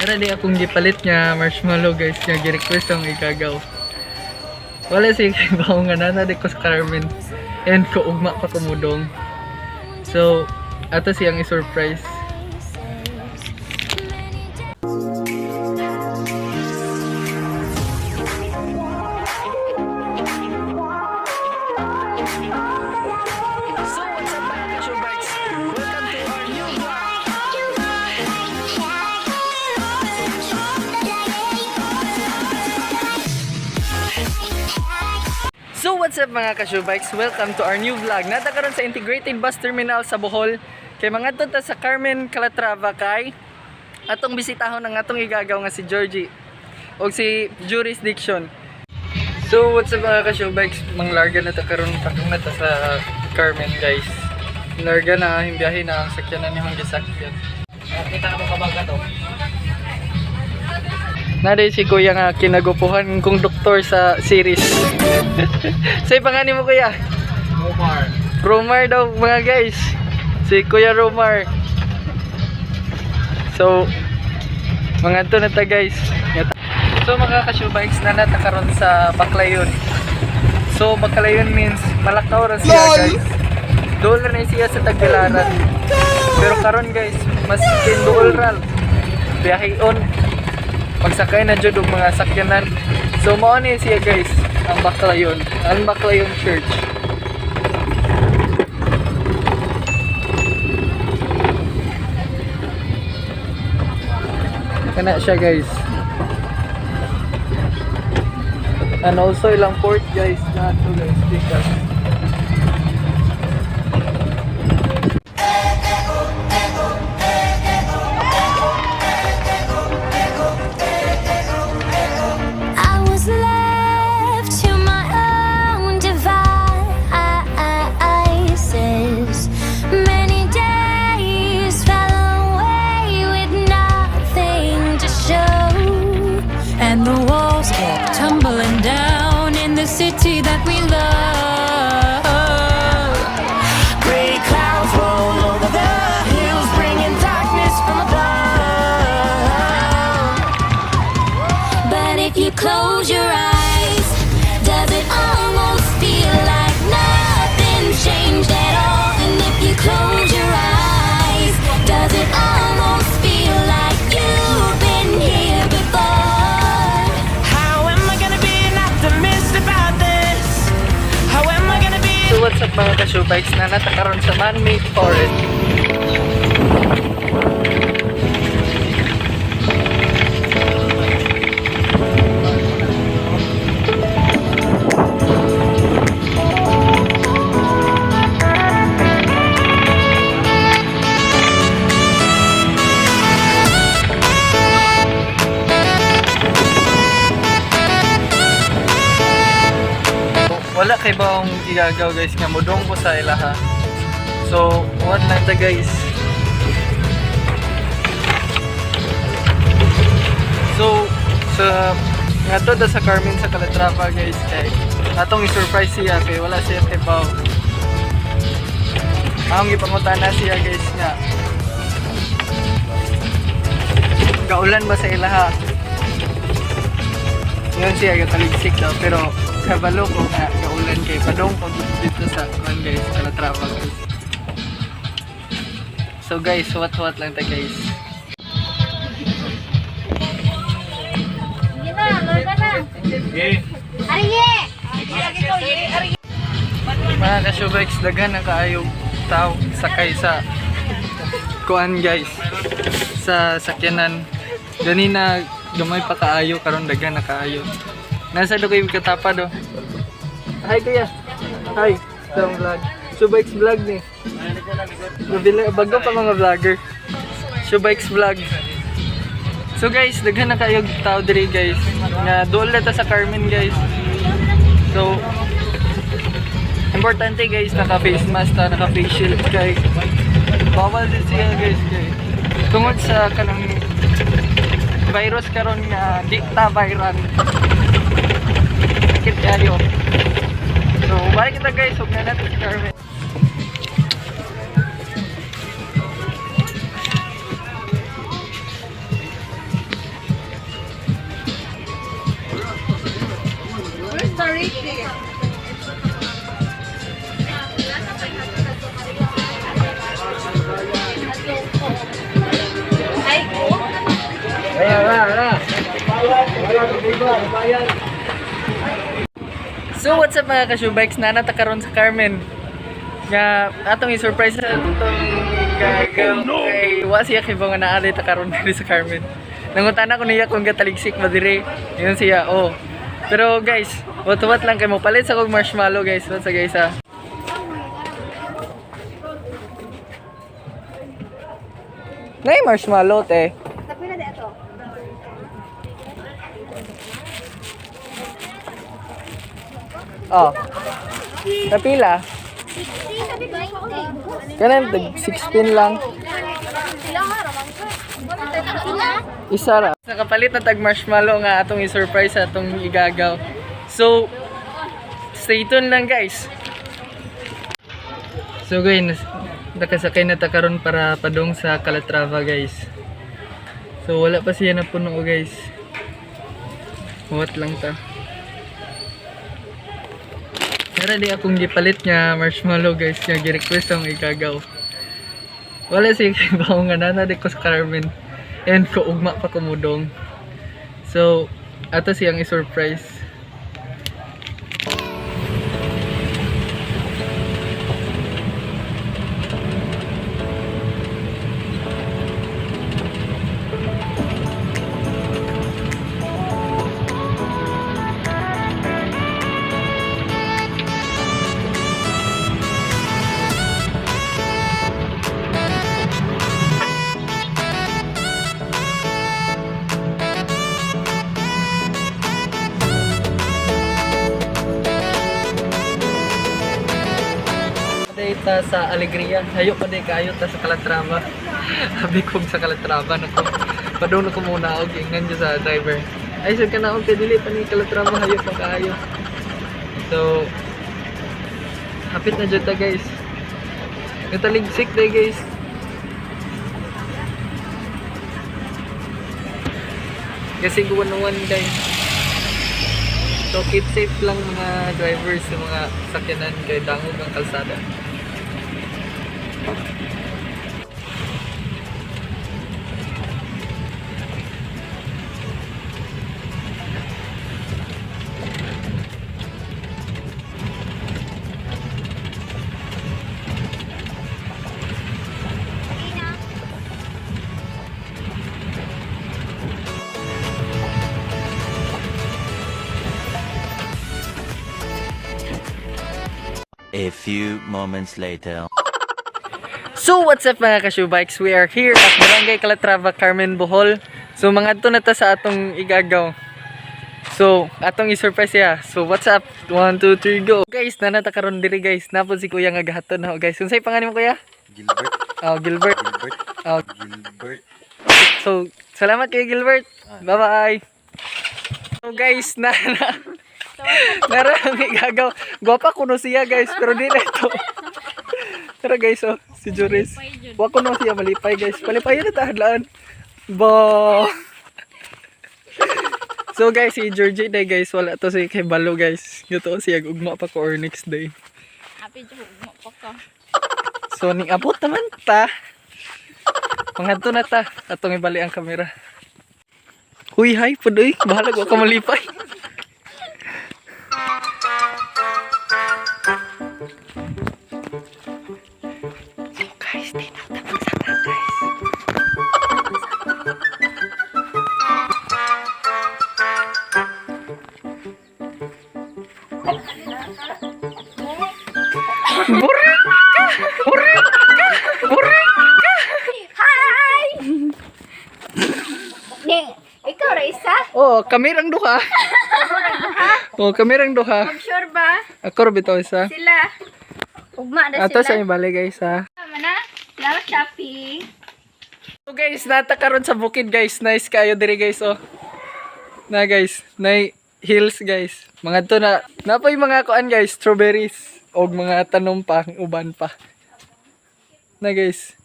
Nara di akong gipalit nga marshmallow guys, nga gi-request ang igagaw. Wala siya kay bawo nga nana di ko sa Carmen. And ko ugma pa kumudong. So, ato siyang i-surprise. So, what's up mga ka-showbikes? Welcome to our new vlog! So what's up mga ka-showbikes? Welcome to our new vlog. Nata karon sa Integrated Bus Terminal sa Bohol. Kay mga ta sa Carmen Calatrava kay atong bisitahon ang atong igagaw nga si Georgie og si Jurisdiction. So what's up mga ka-showbikes? Manglarga na ta karon, patong na ta sa Carmen guys. Larga na, himbiyahe na ang sakyanan ni Hong gisakyan. Kita mo ka ba to? Nari si kuya nga kinagupuhan kong doktor sa series. Say pangani mo kuya. Omar. Romar daw mga guys. Si Kuya Romar. So, mga to na ta guys. So mga ka-showbikes na nata karon sa Baclayon. So Baclayon means malakaw ra siya guys. Dool ra na siya sa Tagbilaran. Pero karon guys, mas kinduol ra. Biyahe on. Pagsakay na jud og mga sakyanan. So mao ni siya guys, ang Baclayon, ang Baclayon Church. Kana siya guys. And also ilang port guys na to guys because I was left to my own devices. Many days fell away with nothing to show. And the walls kept tumbling down in the city that we love. Gray clouds roll over the hills, bringing darkness from above. But if you close your eyes, does it almost feel like nothing's changed at all? And if you close your eyes, does it almost feel like you've been here before? How am I gonna be an optimist about this? How am I gonna be? So what's up mga ka-showbikes na nata karon sa man-made forest. Wala kay baong gigagaw guys nga mudong ko sa ilaha. So, what lang ta guys. So, sa nga to da sa Carmen sa Calatrava guys kay atong i-surprise siya kay wala siya kay baw. Ang gipangutan na siya guys nga kaulan ba sa ilaha? Ngayon siya gataligsik daw pero kabalo ko nga kaulan kay padong ko dito sa kuan guys Calatrava guys. So guys, huwat-huwat lang ta guys. Mga ka-showbikes, daghan ang kaayog tao sakay sa kuan guys sa sakyanan. Ganina gamay pa kaayo, karon daghan na kaayo. Nasa do kayo katapa do. Hi kuya. Hi. Sa vlog. Showbikes vlog ni. Nabili bago pa mga vlogger. Showbikes vlog. So guys, daghan na kayo tao diri guys. Nga dool na ta sa Carmen guys. So importante guys, naka face mask ta, naka face shield kay bawal din siya guys kay tungod sa kanang virus karon nga di ta viral. Sakit kayo. So balik kita guys, ug na natin si Carmen. So what's up, mga ka-shoebikes? Nanata karon sa Carmen. Nga atong i-surprise sa atong gagaw. Oh, no. Kay wa siya kay nga naali ta karon diri sa Carmen. Nangutana ko niya kung gataligsik ba diri. Yun siya, oh. Pero guys, wat-wat lang kay mo palit sa kog marshmallow, guys. What's up, guys, ah? Nay marshmallow te. Oh. Kapila? Kanan tag 16 lang. Isa ra. Nakapalit na tag marshmallow nga atong i-surprise sa atong igagaw. So, stay tuned lang, guys. So guys, nakasakay na ta karon para padong sa Calatrava, guys. So wala pa siya napuno, guys. Huwat lang ta. Pero di akong gipalit nga marshmallow, guys, nga gi-request akong igagaw. Wala siya kay bawo nga nana di ko sa Carmen. And ko ugma pa kumudong. So, ato siyang i-surprise. Paday ta sa Alegria. Hayo pa day kaayo ta sa Calatrava. Habi kong sa Calatrava nako. Padung na ko muna og ingnan dyan sa driver. Ay sir kana og dili pa ni Calatrava, hayo pa kaayo. So hapit na jud ta, guys. Nataligsik day, guys. Kasi guwan guys. So keep safe lang mga drivers sa mga sakyanan kay dangog ang kalsada. A few moments later. So what's up, mga ka-shoebikes? We are here at Barangay Calatrava, Carmen, Bohol. So mga to na ta sa atong igagaw. So atong i-surprise siya. So what's up? 1, 2, 3, go! Guys, nanata karon diri, guys. Napon si kuya nga gahaton na, guys. Unsay pangalan mo, kuya? Gilbert. Oh, Gilbert. Gilbert. Oh, Gilbert. so salamat kay Gilbert. Bye-bye. So guys, na na nara ang igagaw. Gwapa kuno siya, guys, pero di na ito. Tara guys, oh, si Juris. Wa kuno siya malipay, guys. Malipay na ta hadlaan. Bo. So guys, si Georgie day, guys, wala to si kay Balo, guys. Gato siya ugma pa ko or next day. Happy jud mo pa ka. So ning abot naman ta. Mangadto na ta atong ibali ang kamera. Huy, hi pud oy, bahala ko ka malipay. So guys, di na ta magsaka, guys. Burik ka! Burik ka! Burik ka! Hi! Ni, ikaw ra isa? Oh, kamerang duha. Oh, kamerang duha. Sure ba? Ako ra bitaw isa. Sila. Ugma na Ato sa sila. ibali, guys, ha. Tama na. Salamat, Shopee. So guys, nata karon sa bukid, guys. Nice kayo diri, guys, oh. Na guys, nay hills, guys. Mga to na napoy mga kuan, guys, strawberries og mga tanom pa, uban pa. Na guys.